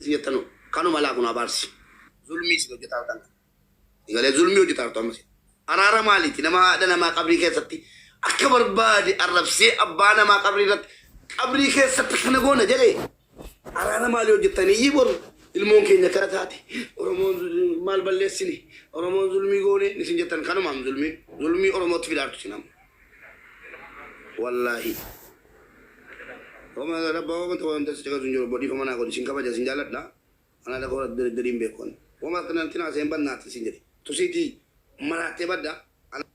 Isin jettanu kanuma laa kun abaarsi. Zulmii isin hojjetaa jirtan kana. Galee zulmii hojjetaa jirtu ammas. Araara maaliiti nama haadha namaa qabrii keessatti akka barbaade arrabsee abbaa namaa qabrii irratti qabrii keessatti kana goona jedhe araara maalii hojjettanii iyyii boru ilmoon keenya kana taate Oromoon maal balleessine Oromoon zulmii goone isin jettan kanumaam zulmiin zulmii Oromootti fidaartu isin amma wallaahi. Homa rabba homa tokko wanta si caqasu hin jiru obbo dhiifama naa godhi sin kabaja sin jaaladha anaa dhaqoo irratti diriin beeku ani homa akka nanti naa seen bannaati sin jedhe tusiitii maraattee badda ana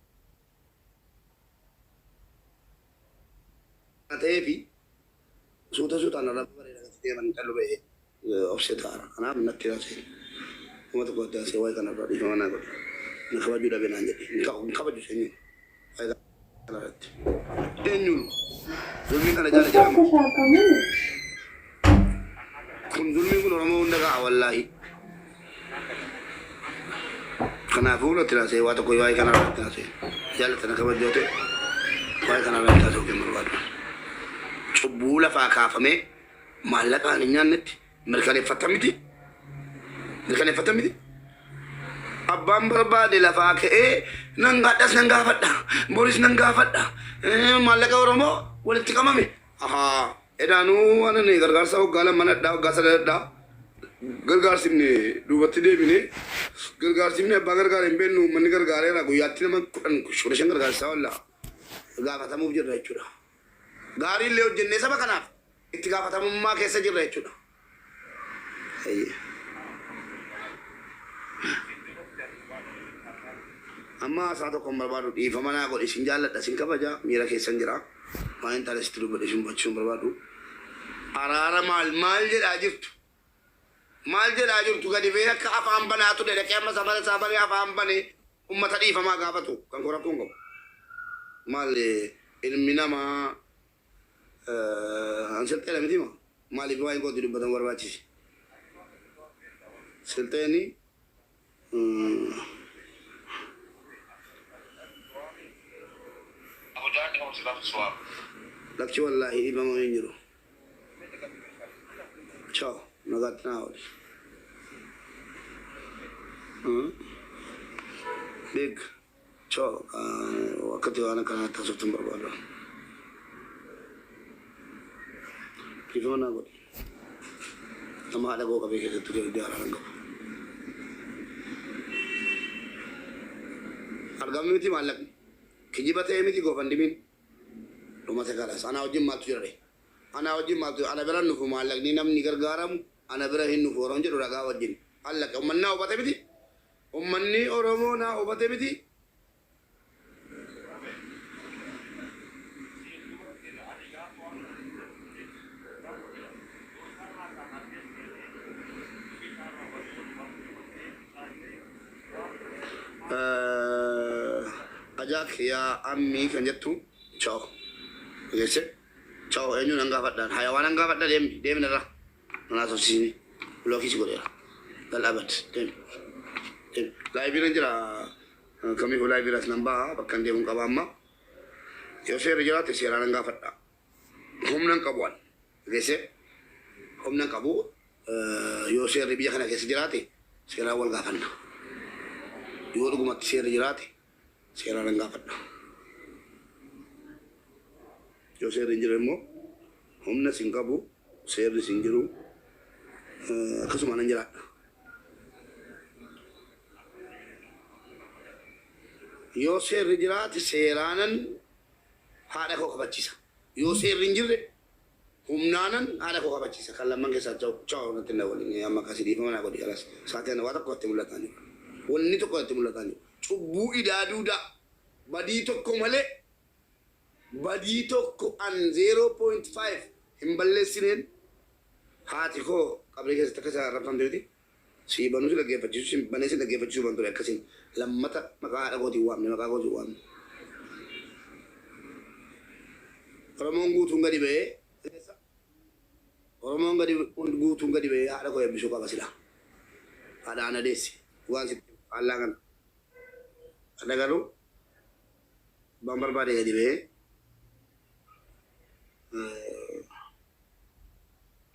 ta'eefi suuta suutaan arraba bareeda gati deeman callu ba'ee obsee ta'ara kanaaf natti naa seen homa tokko natti naa seen waa'ee kanarraa dhiifama naa godhi na kabajuu dhabe naan jedhe hin kabaju seenyuun waa'ee kana irratti. Eenyuun zulmiin kana jaala jedhama. Akka shaakamu. Kun zulmiin kun Oromoo hunda ga'a wallaahi. Kanaafuu natti naasee waa tokko waa'ee kana irratti naasee jaallatana kabajoo ta'e waa'ee kana irratti haasa'uu hin barbaadu. Cubbuu lafaa kaafamee maallaqaan hin nyaannetti Mirkaneeffattan miti? Mirkaneeffattan miti? Abbaan barbaade lafaa ka'ee nan gaadhas nan gaafadha, boris nan gaafadha, maallaqa Oromoo walitti qabame. Ahaa, edaanuu waan ani gargaarsa waggaa lammanadha, waggaa sadanadha. Gargaarsifne duubatti deebine, gargaarsifne abbaa gargaare hin beeknu, uummanni gargaareera guyyaatti nama 10, 15 gargaarsisaa oolla. Gaafatamuuf jirra jechuudha. Gaarii illee hojjennee saba kanaaf itti gaafatamummaa keessa jirra jechuudha. Hayyee. Amma haasaa tokko hin barbaadu dhiifama naa godhi sin jaalladha sin kabaja miira keessan jira waan hin taane sitti dubbadhe sin hubachisuu hin barbaadu. Araara maal maal jedhaa jirtu maal jedhaa jirtu gadi ba'ee akka afaan banaa ture dhaqee amma safara isaa banee afaan banee ummata dhiifamaa gaafatu kan koo rakkoo hin qabu. Maal ilmi namaa An silxeedha miti moo? Maaliif waa'een kootti dubbatamu barbaachise? Silxeeni lakki wallaahi dhiifama hin jiru. Ciao nagaatti naa ooli. Big. Ciao akkatti waan akkanaa taasiftu hin barbaadu. Dhiifama naa godhi. Nama haadha koo qabee keessatti iddoo araara hin qabu. Argame miti maallaqni. Kijiba ta'e miti gofandimiin. Dhumate kalas. Anaa wajjin maaltu jira ree? Anaa wajjin maaltu ana bira hin dhufu maallaqni namni gargaaramu ana bira hin dhufu yeroon jedhu ragaa wajjin. Allaqe ummanni naa hubate miti. Ummannii oromoo naa hubate miti. Ajaak yaa ammii kan jettu ciao dhageesse ciao eenyuun an gaafadhaan hayawaan an gaafadha deemi deemi narraa. Nan haasofsiisini. Blockii si godheera. Lal abad. Deemi. Deemi. Live irra jira. Kamiifuu live irraas nan baha. Bakka hin deemuun qaba amma. Yoo seerri jiraate seeraan nan gaafadha. Humna hin qabu an. Dhageessee? Humna hin qabu. Yoo seerri biyya kana keessa jiraate seeraan wal gaafanna. Yoo dhugumatti seerri jiraate seeraan nan gaafadha. Yoo seerri hin jirre immoo humnas hin qabu, seerris hin jiru, akkasumaan nan jiraadha. Yoo seerri jiraate seeraanan haadha koo kabachiisa. Yoo seerri hin jirre humnaanan haadha koo kabachiisa. Kan lamman keessaa chao natti hin dawwalin amma akkasii dhiifama naa godhi kalas. Saatii ana waa tokko natti mul'ataa hin jiru. Wanni tokko natti mul'ataa hin jiru. Cubbuu idaa duudaa badii tokko malee Badii tokko an 0.5 hin balleessineen haati koo qabrii keessatti akka isa arrabsamte miti. Sii banuu si dhaggeeffachiisu sin banee si dhaggeeffachiisuu ban ture akkasiin lammata maqaa haadha kootiin waamne maqaa kootiin waamne. Oromoon guutuun gadi ba'ee Oromoon gadi guutuun gadi ba'ee haadha koo eebbisuu qaba sila. Haadha ana deesse waan sitti faallaa kana. Haadha garuu Abbaan barbaade gadi ba'ee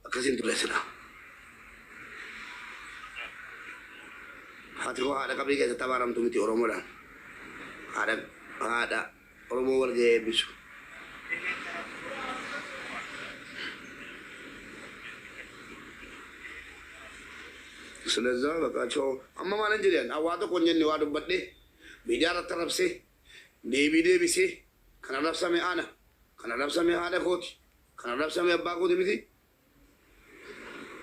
akkasiin ture sila. Haati koo haadha qabrii keessatti abaaramtu miti Oromoodhaan. Haadha haadha Oromoo wal ga'ee eebbisu. ስለዛ በቃ ቸው amma maalan jedhan waa tokko hin jenne waa dubbadhe miidiyaa irratti arrabsee deebii deebisee kan arrabsame ana kan arrabsame haadha kooti kan arrabsame abbaa kooti miti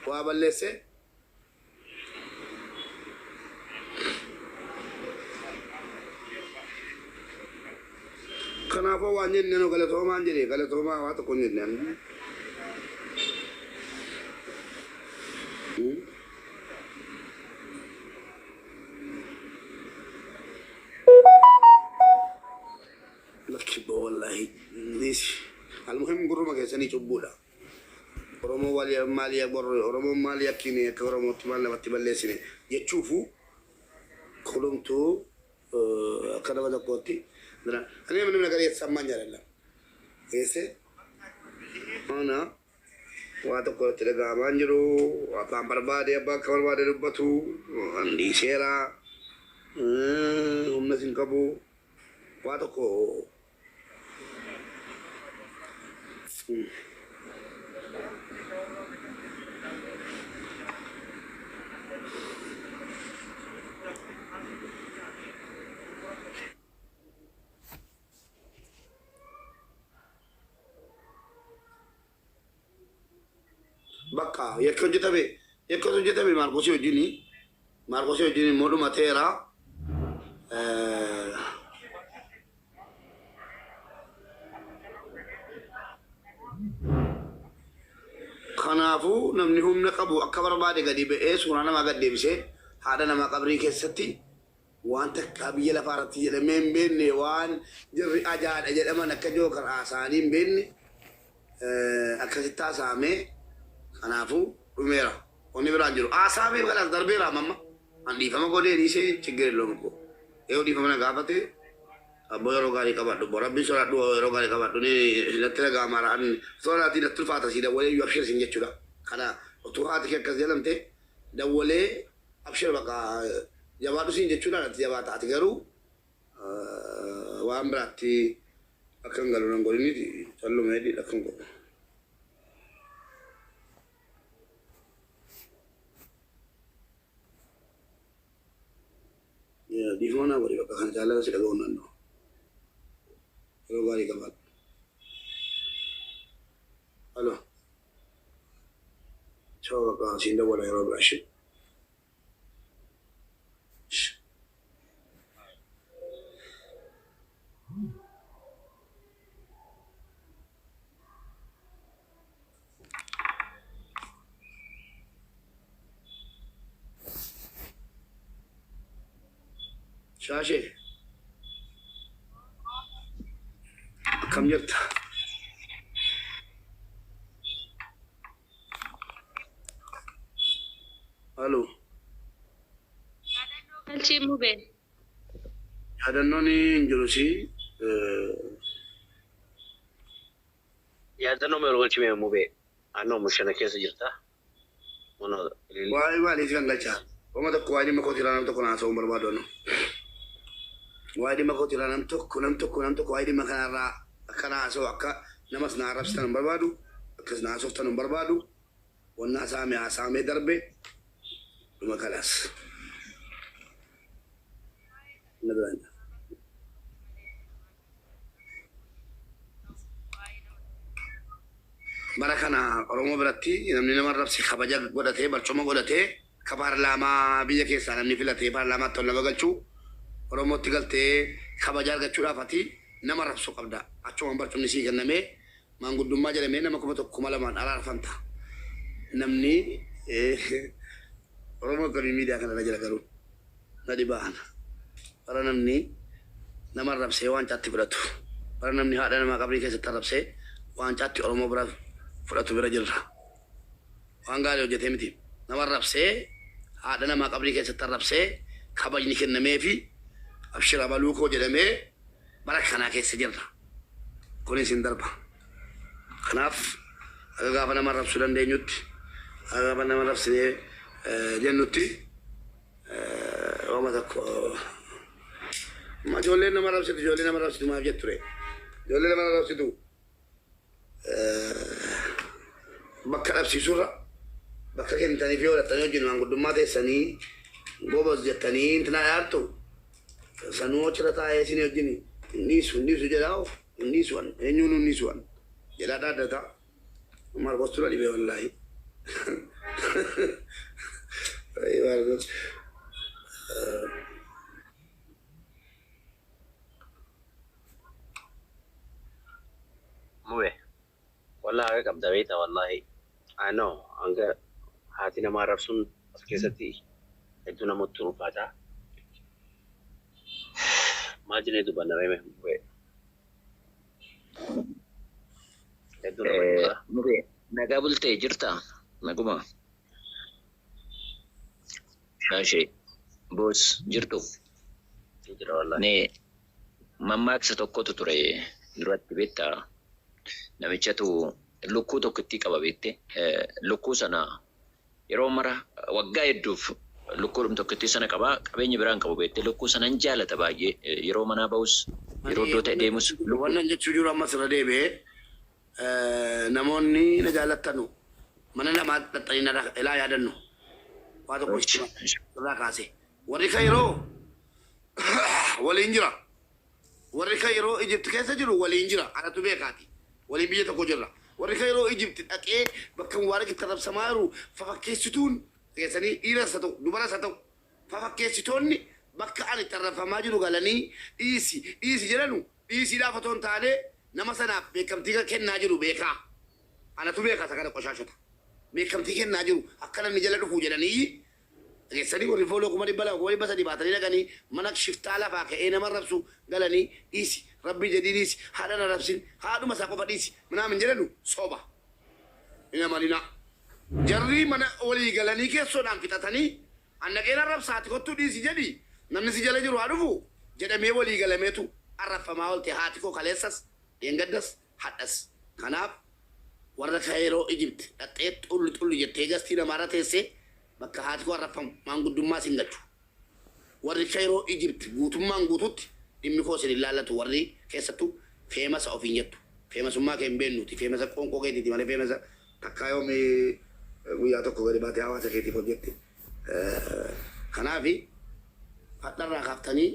waa balleessee kanaafuu waan jenne nu galatoomaan jedhe galatoomaa waa tokko hin jenne. Lakki boo wallahi dhiisi. Almuhim gurruma keessanii cubbuudha. Oromoo wal maal Oromoon maal yakkine akka Oromootti maal namatti balleessine jechuufu hundumtuu akka nama tokkootti እኔ ምንም ነገር እየተሰማኝ አይደለም። Geesse ana waa tokko irratti dhaga'amaa hin jiru. Abbaan barbaade abbaa akka barbaade dubbatu dhiiseera. Humnas hin qabu. Waa tokko Bakka yakki hojjetame yakki hojjetame Maarkosii wajjini Maarkosii wajjin immoo dhumateera. Kanaafuu namni humna qabu akka barbaade gadi ba'ee suuraa namaa gad deebisee haadha namaa qabrii keessatti waan takka biyya lafaa irratti jedhamee hin beekne waan jirri ajaadha jedhaman akka jookar haasa'anii hin beekne akkasitti haasa'amee kanaafuu dhumeera. Wanni biraan jiru. Haasa'amee kanas darbeera amma. An dhiifama godhee dhiisee ችግር የለውም እኮ yoo dhiifama na gaafate abboo yeroo gaarii qabadhu boo rabbiin sodaadhu yeroo gaarii qabadhu ni natti dhaga'ama ra'an sodaatii natti ulfaata si dawwalee iyyuu abshir sin jechuudha. Kana utuu haati kee akkas jedhamte dawwalee abshir baqa jabaadhu siin jechuudha natti jabaata ati garuu waan biraatti akka hin galu nan godhiniti calluma hedii akka hin godhu. Dhiifama naa godhi bakka kana jaalala si dhaga'uun danda'u. Yeroo gaarii qabaadhu. Alo. Ciao bakka siin dawwala yeroo biraa ishee. Shaashee akkam jirta? Alo. Galchii mubee. Yaadannoon hin jiru si. Yaadannoo mee galchi mee mubee. Annoo mushana keessa jirta. Mana Waa'ee maaliif kan galchaa? Wama tokko waa'ee dhimma kootii irraa nam tokko naasa'uu hin barbaadu annu. Waa'ee dhimma kootii irraa nam tokko nam tokko nam tokko waa'ee dhimma kanarraa akka naasa'u akka namas na arrabsitan hin barbaadu. Akkas na haasoftan hin barbaadu. Wanna haasa'ame haasa'amee darbe dhuma kalaas. Na biraan jira. Bara kana Oromoo biratti namni nama arrabse kabaja godhatee barcuma godhatee akka paarlaamaa biyya keessaa namni filatee paarlaamaatti ol nama galchuu Oromootti galtee kabaja argachuudhaaf ati nama arrabsuu qabda. Achumaan barcumni sii kennamee maanguddummaa jedhamee nama 1000 2000n araarfamta. Namni Oromoo akkamii miidiyaa kanarra jira garuu na dhibaan. Bara namni nama arrabsee waancaatti fudhatu. Bara namni haadha namaa qabrii keessatti arrabsee waancaatti Oromoo bira fudhatu bira jirra. Waan gaarii hojjetee miti. Nama arrabsee haadha namaa qabrii keessatti arrabsee kabajni kennameefi abshira baluu koo jedhamee bara kanaa keessa jirra. Kunis hin darba. Kanaaf akka gaafa nama arrabsuu dandeenyutti akka gaafa nama arrabsinee jennutti Yooma tokko ijoolleen nama rabsitu, ijoollee nama rabsitu maaf jettu ture? Ijoollee nama rabsitu bakka dhabsiisurra bakka kennitaniif yoo godhattanii wajjin maanguddummaa teessanii gobos jettanii intinaa yaadtu, sanuu achirra taa'ee isin wajjin hin dhiisu, hin dhiisu jedhaa, hin dhiisu, an eenyuun hin dhiisu an jedhaa dhaaddata. Maarkos tura dhibee wallaahi. Maarkos. Mube. Wallahi haqa qabda beekta wallahi. I know, hanga haati namaa arrabsuun as keessatti hedduu namatti ulfaata. Maal jennee dubbanna reeme, Mube? Hedduu nama dhiba. Mube, nagaa bultee jirta? Naguma. Shaashee. Boos, jirtu? Jira wallahi. Ne mammaaksa tokkotu ture duratti, beektaa? Namichatu lukkuu tokkittii qaba, beekte. Lukkuu sana yeroo mara waggaa hedduuf lukkuudhum tokkittii sana qaba. Qabeenya biraan qabu, beekte. Lukkuu sana hin jaalata baay'ee. Yeroo manaa bahus, yeroo iddoo ta'e deemus lukkuu. Wannan jechuu jiru ammas irra deebi'ee, namoonni na jaallattanu mana namaa dhaxxanii narra ilaa yaadannu waa tokko irraa kaase. Warri Kairoo waliin jira. Warri Kairoo Egypt keessa jiru waliin jira. Anatu beekaati. Waliin biyya tokko jirra. Warri Kairoo Egypt dhaqee bakka Mubaarak itti arrabsamaa jiru fafakkeessituun keessanii dhiiras haa ta'u dubaras haa ta'u, fafakkeessitoonni bakka ani itti arrabfamaa jiru galanii dhiisi dhiisi jedhanu, dhiisiidhaaf otoo hin taane nama sanaaf beekamtii kennaa jiru beekaa. Anatu beekaa isa kana. Qoshaashota. Beekamtii kennaa jiru akka namni jala dhufu jedhanii dhageessanii, warri follow 200,000, 300,000 baatanii dhaqanii mana shiftaa lafaa ka'ee nama rabsu galanii dhiisi, rabbii jedhii dhiisi, haadha na rabsin, haadhuma isaa qofa dhiisi minaamin jedhanu soba. Hin amaninaa. Jarri mana walii galanii keessoodhaan fixatanii annaqeen arrabsaati, kottuu dhiisi jedhi, namni si jala jiru haa dhufu jedhamee walii galameetu arrabfamaa oolte haati koo kaleessas, dheengaddas, hadhas. Kanaaf warra Kaayiroo Egypt dhaxxee xulli xulli jettee gastii namaarra teessee bakka haati koo arrabfamu maanguddummaa sin galchu. Warri Kaayiroo Egypt guutummaan guutuutti dhimmi koo isin hin laallatu, warri keessattuu famous ofiin jettu. Famousummaa kee hin beeknuuti. Famous qoonqoo keetiiti malee famous takkaa yoomi guyyaa tokko gadi baatee hawaasa keetiif hojjette? Kanaafi hadharraa kaaftanii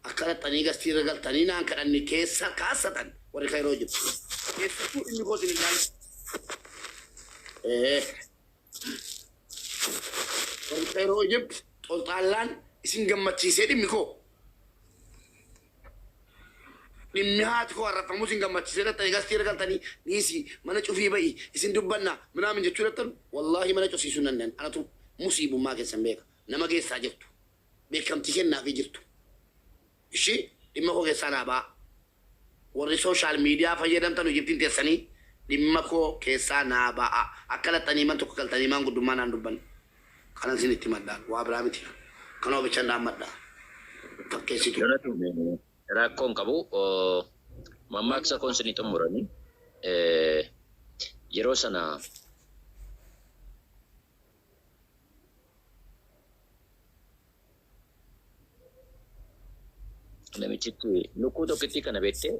akka dhaxxanii gastii irra galtanii naan kadhanni keessa kaassatan warri Kaayiroo Egypt. Keessattuu dhimmi koo isin hin laallatu. Warri Kaayiroo Egypt xolxaallaan isin gammachiisee dhimmi koo. Dhimmi haati koo arrabfamuu isin gammachiisee dhaxxanii gastii irra galtanii dhiisi, mana cufii ba'i, isin dubbanna minaamin jechuu dhattan, wallaahi mana cufsiisuu hin danda'an. Anatu musiibummaa keessan beeka. Nama geessaa jirtu. Beekamtii kennaafii jirtu. Ishii dhimma koo keessaa naa ba'a. Warri social media fayyadamtan Egyptiin teessanii dhimma koo keessaa naa ba'a. Akka laxxanii man tokko galtanii maanguddummaa naan dubbanne. Kanan isin itti madhaan waa biraa miti. Kanuma bichan dhaammadha. Fakkeessitu. Galatoome, rakkoon qabu. Mammaaksa koon isinii xumuranii yeroo sana namichitti lukkuu tokkittii kana beektee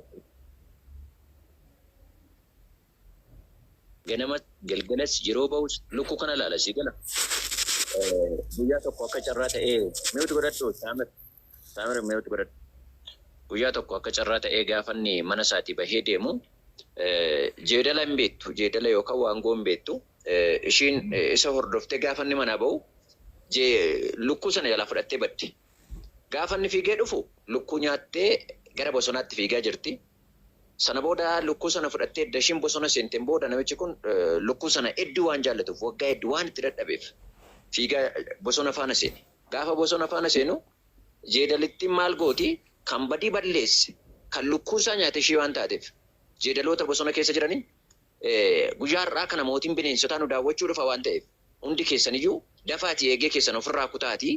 ganama galgalas yeroo bahus lukkuu kana laala sii gala. Guyyaa tokko akka carraa ta'ee, mute godhadhu Saamir, Saamir, mute godhadhu. Guyyaa tokko akka carraa ta'ee gaafanni mana isaatii bahee deemu, jeedala hin beektu, jeedala yookaan waangoo hin beektu. Ishiin isa hordoftee gaafanni manaa bahu lukkuu sana jalaa fudhattee badde. Gaafanni fiigee dhufu lukkuu nyaattee gara bosonaatti fiigaa jirti. Sana booda lukkuu sana fudhattee edda ishiin bosona seenteen booda, namichi kun lukkuu sana hedduu waan jaallatuuf, waggaa hedduu waan itti dadhabeef, fiigaa bosona faana seene. Gaafa bosona faana seenu jeedalittiin maal gooti? Kan badii balleesse, kan lukkuu isaa nyaate ishii waan taateef, jeedaloota bosona keessa jiraniin, guyyaa har'aa kana mootiin bineensotaa nu daawwachuu dhufa waan ta'eef hundi keessaniyyuu dafaatii eegee keessan ofirraa kutaatii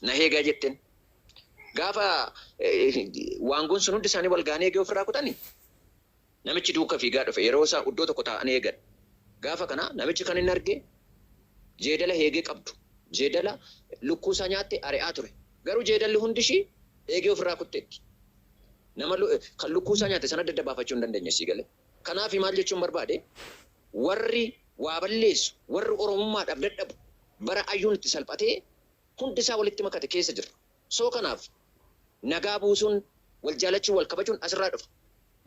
na eegaa jetteen. Gaafa waangoon sun hundi isaanii wal ga'anii eegee ofirraa kutanii, namichi duuka fiigaa dhufe. Yeroo isaa iddoo tokko taa'anii eegan. Gaafa kana namichi kan inni arge jeedala eegee qabdu. Jeedala lukkuu isaa nyaatte ari'aa ture. Garuu jeedalli hundi ishii eegee ofirraa kutteetti. Nama kan lukkuu isaa nyaate sana adda baafachuu hin dandeenye sii galee. Kanaaf maal jechuun barbaade, warri waa balleessu, warri Oromummaadhaaf dadhabu, bara ayyuun itti salphatee hundi isaa walitti makate keessa jirra. So kanaaf nagaa buusuun, wal jaalachuun, wal kabajuun asirraa dhufa.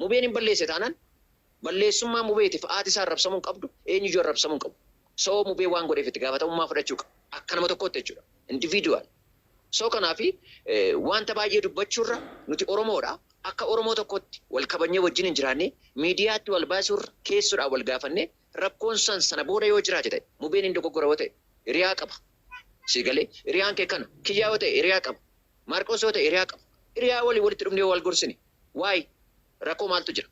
Mubeen hin balleesse taanaan balleessummaa Mubeetiif haati isaa arrabsamuu hin qabdu, eenyuyyuu arrabsamuu hin qabu. So Mubee waan godheef itti gaafatamummaa fudhachuu qaba. Akka nama tokkootti jechuudha. Individual. So kanaafi wanta baay'ee dubbachuurra nuti Oromoodha. Akka Oromoo tokkotti wal kabajnee wajjin hin jiraanne, miidiyaatti wal baasuurra keessuudhaan wal gaafannee rakkoon san sana booda yoo jiraate ta'e, Mubeen hin dogoggora yoo ta'e hiriyaa qaba. Si galee, hiriyaan kee kana Kiyyaa yoo ta'e hiriyaa qaba. Maarqos yoo ta'e hiriyaa qaba. Hiriyaa walii walitti dhufnee wal gorsine. Waa'ee rakkoo maaltu jira?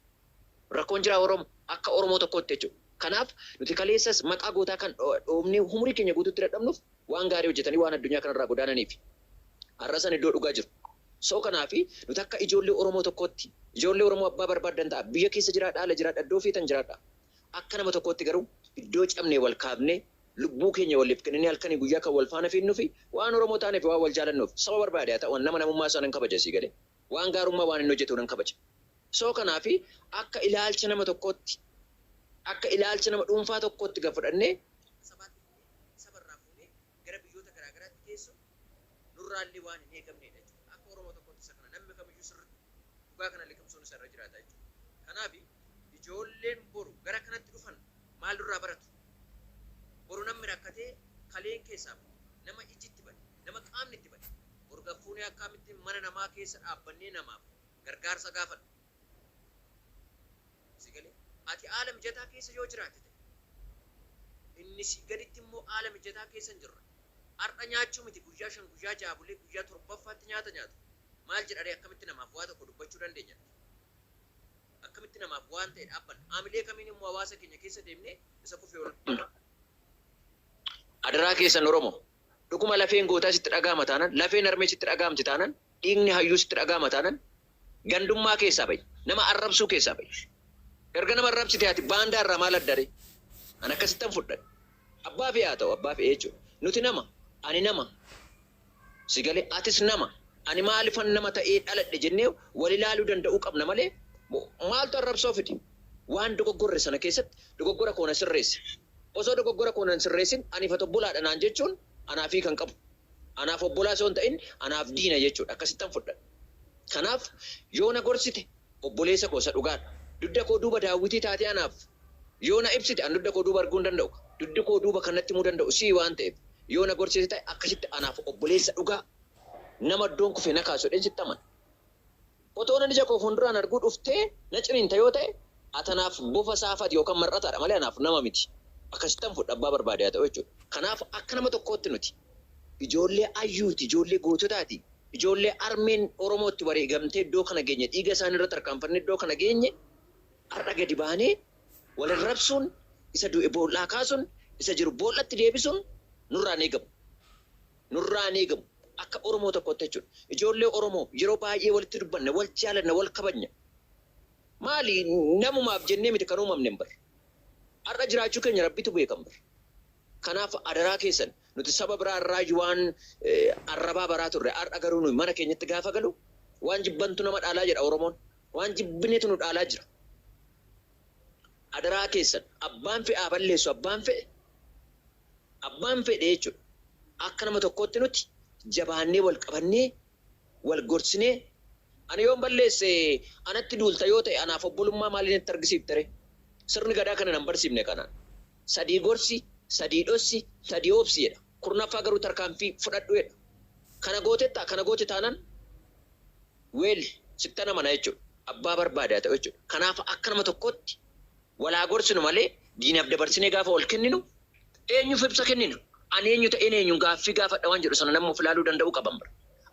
Rakkoon jira Oromoo akka Oromoo tokkootti jechuudha. Kanaaf nuti kaleessas maqaa gootaa kan dhoofnee umurii keenya guutuutti dadhabnuuf waan gaarii hojjetanii waan addunyaa kanarraa godaananiif. Har'a san iddoo dhugaa jiru. So kanaafi nuti akka ijoollee Oromoo tokkootti, ijoollee Oromoo abbaa barbaaddan ta'a, biyya keessa jiraadha, ala jiraadha, iddoo feetan jiraadha. Akka nama tokkootti garuu iddoo cabnee wal kaafnee lubbuu keenya waliif kenninee halkanii guyyaa kan wal faana fiinnufi waan Oromoo taaneef, waan wal jaalannuuf, saba barbaade haa ta'u, nama namummaa isaa nan kabaja sii galee. Waan gaarummaa waan inni hojjetu nan kabaja. So kanaafi akka ilaalcha nama tokkootti, akka ilaalcha nama dhuunfaa tokkootti gad fudhannee sabaatti fuunee, sabarraa fuunee gara biyyoota garaagaraatti geessu nurraallee waan hin eegamnedha jechuudha. Akka Oromoo tokkootti isa kana namni kamiyyuu sirriitti dhugaa kana liqimsuun isa irra jiraata jechuudha. Kanaaf ijoolleen boru gara kanatti dhufan maal nurraa baratu? Boru namni rakkatee kaleen keessaa bade, nama iji itti bade, nama qaamni itti bade, boru gaffuunee akkamitti mana namaa keessa dhaabbannee namaaf gargaarsa gaafanna? Si galee, ati haala mijataa keessa yoo jiraatte ta'e, inni si gaditti immoo haala mijataa keessa hin jirre. Har'a nyaachuu miti, guyyaa 5, guyyaa 6 bulee guyyaa torbaffaatti nyaata nyaatu. Maal jedharee, akkamitti namaaf waa tokko dubbachuu dandeenya? Akkamitti namaaf waan ta'e dhaabbanna? Haamilee kamiin immoo hawaasa keenya keessa deemnee isa kufee ol? Adaraa keessan Oromoo, dhuguma lafeen gootaa sitti dhaga'ama taanan, lafeen harmee sitti dhaga'amti taanan, dhiigni hayyuu sitti dhaga'ama taanan, gandummaa keessaa ba'i. Nama arrabsuu keessaa ba'i. Erga nama arrabsite ati baandaa irraa maal adda ree? An akkasittan fudhadhe. Abbaa fe'e haa ta'u, abbaa fe'e jechuudha. Nuti nama, ani nama. Si galee, atis nama. Ani maalifan nama ta'ee dhaladhe jennee wal ilaaluu danda'uu qabna malee maaltu arrabsoo fide? Waan dogoggorre sana keessatti dogoggora koo na sirreessi. Osoo dogoggora koo nan sirreessin ani ifata obbolaadha naan jechuun anaaf hiika hin qabu. Anaaf obbolaa osoo hin ta'in anaaf diina jechuudha. Akkasittan fudhadha. Kanaaf yoo na gorsite obboleessa koo isa dhugaadha. Dudda koo duuba daawwitii taatee anaaf yoo na ibsite, an dudda koo duuba arguu hin danda'u. Duddi koo duuba kan natti himuu danda'u sii waan ta'eef, yoo na gorsite ta'e akkasitti anaaf obboleessa dhugaa, nama iddoon kufe na kaasu jedheen sitti amana. Otoo nan ija koo fuulduraan arguu dhuftee na ciniinta yoo ta'e, ati anaaf bofa saafati yookaan mar'ataadha malee anaaf nama miti. Akkasittan fudha, abbaa barbaade haa ta'u jechuudha. Kanaaf akka nama tokkootti nuti ijoollee ayyuuti, ijoollee goototaati, ijoollee armeen Oromootti wareegamtee iddoo kana geenye, dhiiga isaanii irratti tarkaanfannee iddoo kana geenye, har'a gadi baanee wal arrabsuun, isa du'e boollaa kaasuun, isa jiru boollatti deebisuun nurraa hin eegamu. Nurraa hin eegamu. Akka Oromoo tokkootti jechuudha. Ijoollee Oromoo yeroo baay'ee walitti dubbanna, wal jaalanna, wal kabajna. Maali, namumaaf jennee miti kan uumamne hin bar. Har'a jiraachuu keenya Rabbitu beekan bar. Kanaaf adaraa keessan, nuti saba biraa irraa waan arrabaa baraa turre, har'a garuu nuyi mana keenyatti gaafa galu waan jibbantu nama dhaalaa jedha Oromoon. Waan jibbinetu nu dhaalaa jira. Adaraa keessan, abbaan fe'aa balleessu, abbaan fe'e, abbaan fedhe jechuudha. Akka nama tokkootti nuti jabaannee wal qabannee wal gorsinee, ani yoon balleesse anatti duulta yoo ta'e anaaf obbolummaa maaliin itti argisiifte ree? Sirni gadaa kana nan barsiifne kanaan. Sadii gorsi, sadii dhossi, sadii obsi jedha. Kurnaffaa garuu tarkaanfii fudhadhu jedha. Kana gootettaa, kana goote taanaan well, sittan amana jechuudha. Abbaa barbaade haa ta'u jechuudha. Kanaaf akka nama tokkootti walaa gorsinu malee diinaaf dabarsinee gaafa wal kenninu eenyuuf ibsa kennina? Ani eenyu ta'een eenyuun gaaffii gaafadha waan jedhu sana namni of ilaaluu danda'uu qaban bara.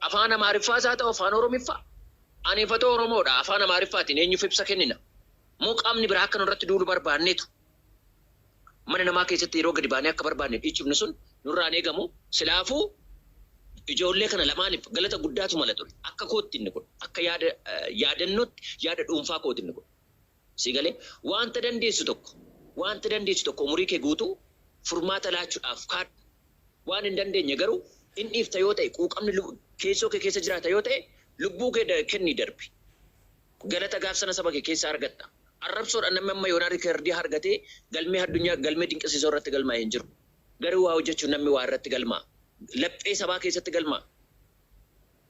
Afaan Amaariffaas haa ta'u afaan Oromiffaa. Ani ifatoo Oromoodha, afaan Amaariffaatiin eenyuuf ibsa kennina? Moo qaamni biraa akka nurratti duulu barbaanneetu mana namaa keessatti yeroo gadi baanee akka barbaanne dhiichifnu? Sun nurraan eegamu. Silaafuu ijoollee kana lamaaniif galata guddaatu mala ture. Akka kootti inni kun akka yaada yaadannootti, yaada dhuunfaa kooti inni kun. Si galee, wanta dandeessu tokko, wanta dandeessu tokko umurii kee guutuu furmaata laachuudhaaf kaadhu. Waan hin dandeenye garuu in dhiifta yoo ta'e quuqamni Keessoo kee keessa jiraata yoo ta'e, lubbuu kee kennii darbi. Galata gaaf sana saba kee keessaa argatta. Arrabsoodhaan namni amma yoonaa riikardii argatee galmee addunyaa galmee dinqisiisoo irratti galmaa'ee hin jiru. Garuu waa hojjechuun namni waa irratti galmaa'a. Laphee sabaa keessatti galmaa'a.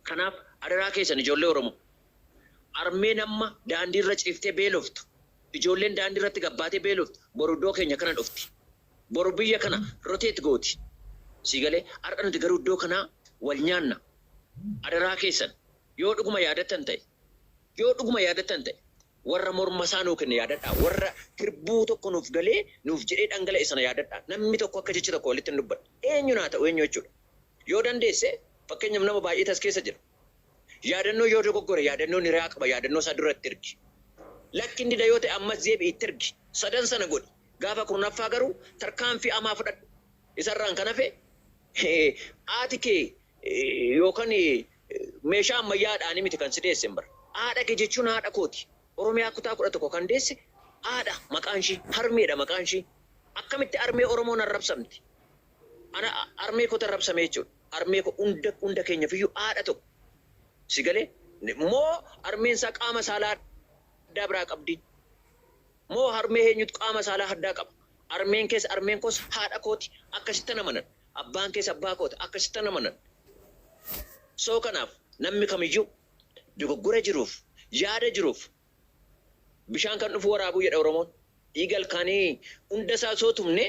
Kanaaf adaraa keessan, ijoollee Oromoo. Armeen amma daandii irra ciiftee beeloftu. Ijoolleen daandii irratti gabbaatee beeloftu. Boru iddoo keenya kana dhufti. Boru biyya kana rotate gooti. Sii galee? Har'a nuti garuu iddoo kanaa wal nyaanna. Adaraa keessan, yoo dhuguma yaadattan ta'e, yoo dhuguma yaadattan ta'e, warra morma isaa nuu kenne yaadadhaa. Warra hirbuu tokko nuuf galee nuuf jedhee dhangala'e sana yaadadhaa. Namni tokko akka jecha tokko walitti hin dubbanne. Eenyu naa ta'u eenyu jechuudha. Yoo dandeesse, fakkeenyaaf, nama baay'eetu as keessa jira. Yaadannoo yoo dogoggore, Yaadannoon hiriyaa qaba, yaadannoo isaa dura itti ergi. Lakki, hin dida yoo ta'e, ammas deebi'i itti ergi. Sadan sana godhi. Gaafa 10ffaa garuu tarkaanfii hamaa fudhadhu. Isarraan kan hafe haati kee yookaan meeshaa ammayyaadhaan miti kan si deesse bara. Haadha kee jechuun haadha kooti. Oromiyaa kutaa 11 kan deesse haadha maqaan ishii, harmeedha maqaan ishii. Akkamitti harmee Oromoon arrabsamti? Ana harmee kootu arrabsame jechuudha. Harmee koo hunda hunda keenyaaf iyyuu haadha tokko. Si galee? Moo harmeen isaa qaama saalaa addaa biraa qabdi? Moo harmee eenyutu qaama saalaa addaa qaba? Harmeen kees harmeen koos haadha kooti, akkasittan amanan. Abbaan kees abbaa kooti, akkasittan amanan. So kanaaf namni kamiyyuu dogoggora jiruuf, yaada jiruuf, bishaan kan dhufu waraabuu jedha Oromoon. Dhiiga ilkaanii hunda isaa osoo tumne,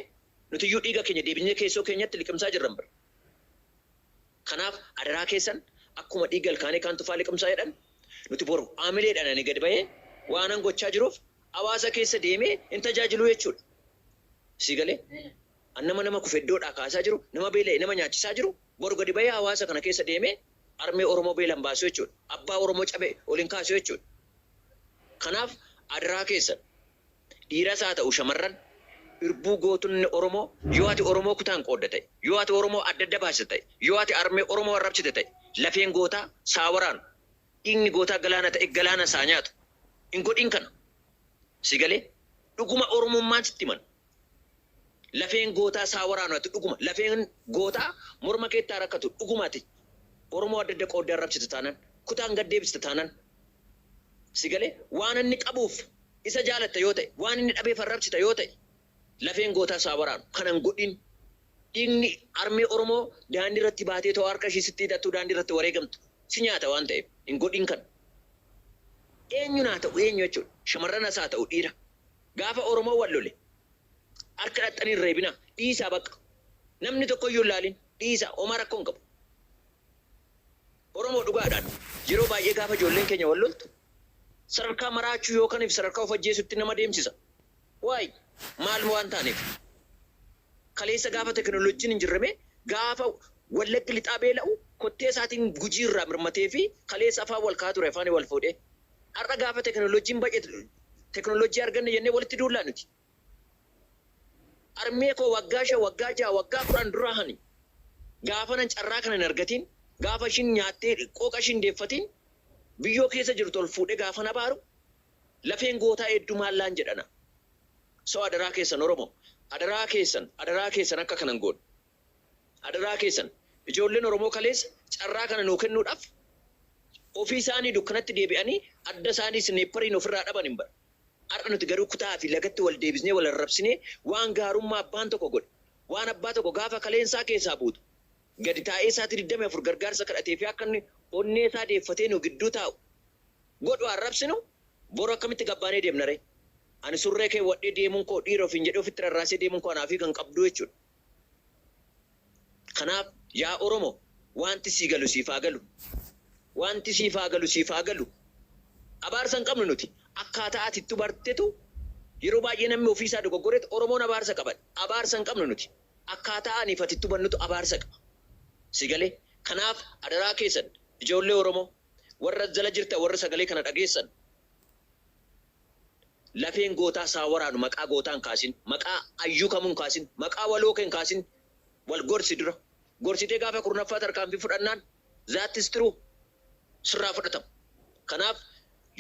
nutiyyuu dhiiga keenya deebinee keessoo keenyatti liqimsaa jirran bira. Kanaaf adaraa keessan, akkuma dhiiga ilkaanii kaan tufaa liqimsaa jedhan, nuti boru haamileedhaan ani gadi bahee waanan gochaa jiruuf hawaasa keessa deemee hin tajaajiluu jechuudha. Sii galee? An nama nama kufe iddoodhaa kaasaa jiru, nama beela'e nama nyaachisaa jiru, boru gadi bahee hawaasa kana keessa deemee harmee Oromoo beelan baasu jechuudha. Abbaa Oromoo cabe ol hin kaasu jechuudha. Kanaaf adaraa keessan, dhiiras haa ta'u shamarran, irbuu gootonni Oromoo, yoo ati Oromoo kutaan qoodda ta'e, yoo ati Oromoo adda adda baasite ta'e, yoo ati harmee Oromoo arrabsite ta'e, lafeen gootaa saa waraanu, dhiigni gootaa galaana ta'e galaana saa nyaatu. Hin godhin kana. Si galee? Dhuguma Oromummaan sitti himan. Lafeen gootaa saa waraanu, ati dhuguma lafeen gootaa morma keettaa rakkatu, dhuguma ati Oromoo adda adda qooddee arrabsite taanan, kutaan gad deebiste taanan, si galee, waan inni qabuuf isa jaalatta yoo ta'e, waan inni dhabeef arrabsita yoo ta'e, lafeen gootaa saa waraanu. Kanan godhin. Dhiigni harmee Oromoo daandii irratti baatee too harka ishii sitti hidhattuu daandii irratti wareegamtu si nyaata waan ta'eef hin godhin kana. Eenyuun haa ta'u eenyu jechuudha. Shamarranas haa ta'u dhiira. Gaafa Oromoo wal lole harka dhaxxanii hin reebinaa. Dhiisaa bakka. Namni tokkoyyuu hin laalin. Dhiisaa, homaa rakkoo hin qabu. Oromoo dhugaadhaan yeroo baay'ee gaafa ijoolleen keenya wal loltu sadarkaa maraachuu yookaan sadarkaa of ajjeesutti nama deemsisa. Waay, maal waan taaneef? Kaleessa gaafa teknooloojiin hin jirreme, gaafa Wallaggi Lixaa beela'u, kottee isaatiin Gujii irraa mirmatee fi kaleessa afaan wal kaa'aa ture, afaan wal fuudhee. Har'a gaafa teknooloojiin baay'ate, teknooloojii arganne jennee walitti duullaa nuti. Harmee koo waggaa 5, waggaa 6, waggaa 10 duraa hani gaafa nan carraa kana hin argatiin, gaafa ishiin nyaattee qooqa ishiin deeffatiin biyyoo keessa jirtu ol fuudhee gaafa na baaru, lafeen gootaa hedduu maallaan jedhana. So adaraa keessan, Oromoo, adaraa keessan, adaraa keessan, akka kanan goone. Adaraa keessan, ijoolleen Oromoo kaleessa carraa kana nuu kennuudhaaf ofii isaanii dukkanatti deebi'anii adda isaanii sniper-iin ofirraa dhaban hin bara. Har'a nuti garuu kutaa fi lagatti wal deebisnee wal arrabsinee, waan gaarummaa abbaan tokko godhe, waan abbaa tokko gaafa kaleensaa keessaa buutu gadi taa'ee isaatii 24 gargaarsa kadhatee fi akka inni onnee isaa deeffatee nu gidduu taa'u godhu arrabsinu, boru akkamitti gabbaanee deemna ree? Ani surree keewwadhee deemuun koo, dhiira ofiin jedhee ofitti rarraasee deemuun koo anaafii kan qabdu jechuudha. Kanaaf yaa Oromoo, wanti sii galu siif haa galu. Wanti siif haa galu siif haa galu. Abaarsa hin qabnu nuti. Akkaataa ati itti bartetu yeroo baay'ee namni ofiisaa dogoggoreetu Oromoon abaarsa qaban. Abaarsa hin qabnu nuti. Akkaataa aniif ati itti hubannutu abaarsa qaba. Si galee? Kanaaf adaraa keessan, ijoollee Oromoo warra jala jirtan, warra sagalee kana dhageessan, lafeen gootaa saa waraanu. Maqaa gootaan kaasin, maqaa ayyuu kamuun kaasin, maqaa waloo keen kaasin. Wal gorsi dura. Gorsitee gaafa 10ffaa tarkaanfii fudhannaan, that is true, sirraa fudhatama. Kanaaf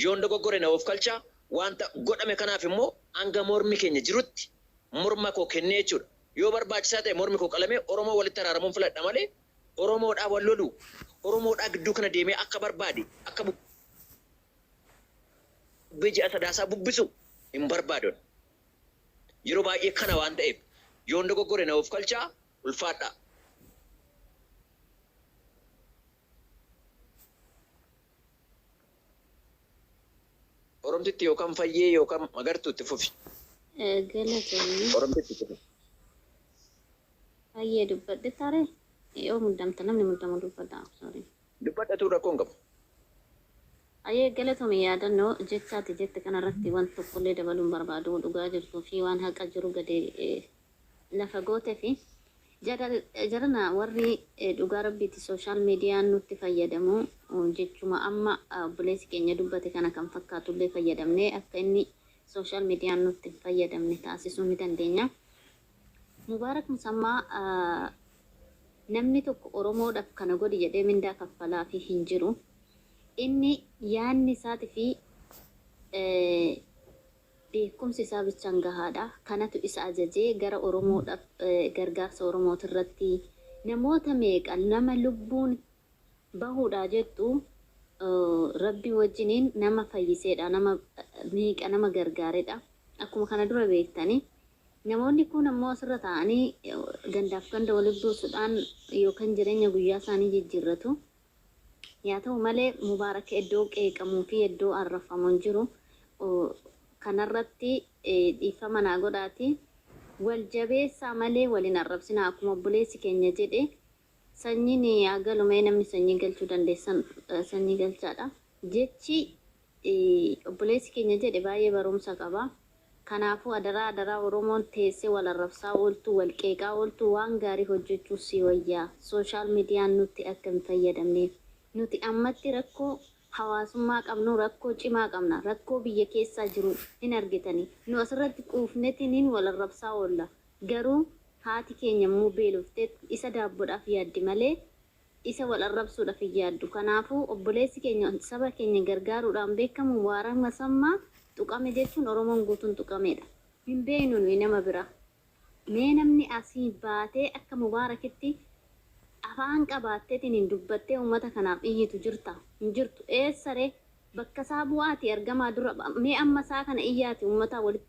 yoon dogoggore na of kalchaa. Wanta godhame kanaaf immoo hanga mormi keenya jirutti morma koo kennee jechuudha. Yoo barbaachisaa ta'e mormi koo qalamee Oromoo walitti araaramuun filadha malee Oromoodhaa wal lolu, Oromoodhaa gidduu kana deemee akka barbaade akka bubbee ji'a Sadaasaa bubbisu hin barbaadu ani. Yeroo baay'ee kana waan ta'eef yoon dogoggore na oofkalchaa, ulfaadhaa. Oromtitti yookaan Fayyee yookaan Magartuu itti fufi. Galatoomi. Oromtitti itti fufi. Fayyee dubbadhe tare yoo muddamta namni muddamu dubbadha sorry. Dubbadhatuu rakkoo hin qabu. Hayyee galatoomi yaadannoo jecha ati jette kanarratti waan tokkollee dabaluu hin barbaadu dhugaa jirtuu fi waan haqa jiru gadi lafa gootefi jarana warri dhugaa rabbiiti social media nutti fayyadamu jechuma amma obboleessi keenya dubbate kana kan fakkaatullee fayyadamnee akka inni social media nutti hin fayyadamne taasisuu ni dandeenya. Mubaarak Musammaa namni tokko Oromoodhaf kana godhi jedhee mindaa kaffalaafii hin jiru. Inni yaanni isaati fi beekkumsi isaa bichaan gahaadha. Kanatu isa ajajee gara Oromoodhaf gargaarsa Oromootirratti namoota meeqa nama lubbuun bahuudhaa jettu Rabbi wajjiniin nama fayyiseedha, nama meeqa nama gargaaredha. Akkuma kana dura beektani. Namoonni kuun ammoo asirra taa'anii gandaaf ganda walitti buusudhaan yookan jireenya guyyaa isaanii jijjiirratu. Yaa ta'u malee Mubaarak iddoo qeeqamuu fi iddoo arrabfamu hin jiru. Kanarratti dhiifama naa godhaati. Wal jabeessaa malee wal hin arrabsinaa akkuma obboleessi keenya jedhe Sanyiin haa galu mee namni sanyii galchuu dandeessan sanyii galchaadha. Jechi obboleessi keenya jedhe baay'ee barumsa qaba. Kanaafuu adaraa adaraa Oromoon teessee wal arrabsaa ooltu, wal qeeqaa ooltu waan gaarii hojjechuu sii wayya. Social median nutti akka hin fayyadamneef. Nuti ammatti rakkoo hawaasummaa qabnu rakkoo cimaa qabna. Rakkoo biyya keessaa jiru hin argitani. Nu asirratti quufnetiniin wal arrabsaa oolla. Garuu haati keenya immoo beelofteet isa daabbodhaaf yaaddi malee isa wal arrabsuudhaf hin yaaddu. Kanaafuu obboleessi keenya saba keenya gargaaruudhaan beekamu Mubaarak Masammaa tuqame jechuun Oromoon guutuun tuqameedha. Hin beeknu nuyi nama biraa. Mee namni asii baatee akka Mubaarakitti afaan qabaatteetiniin dubbattee uummata kanaaf iyyitu jirtaa? Hin jirtu. Eessa ree? Bakka isaa bu'aatii argamaa dura mee amma isaa kana iyyaatii uummataa walitti.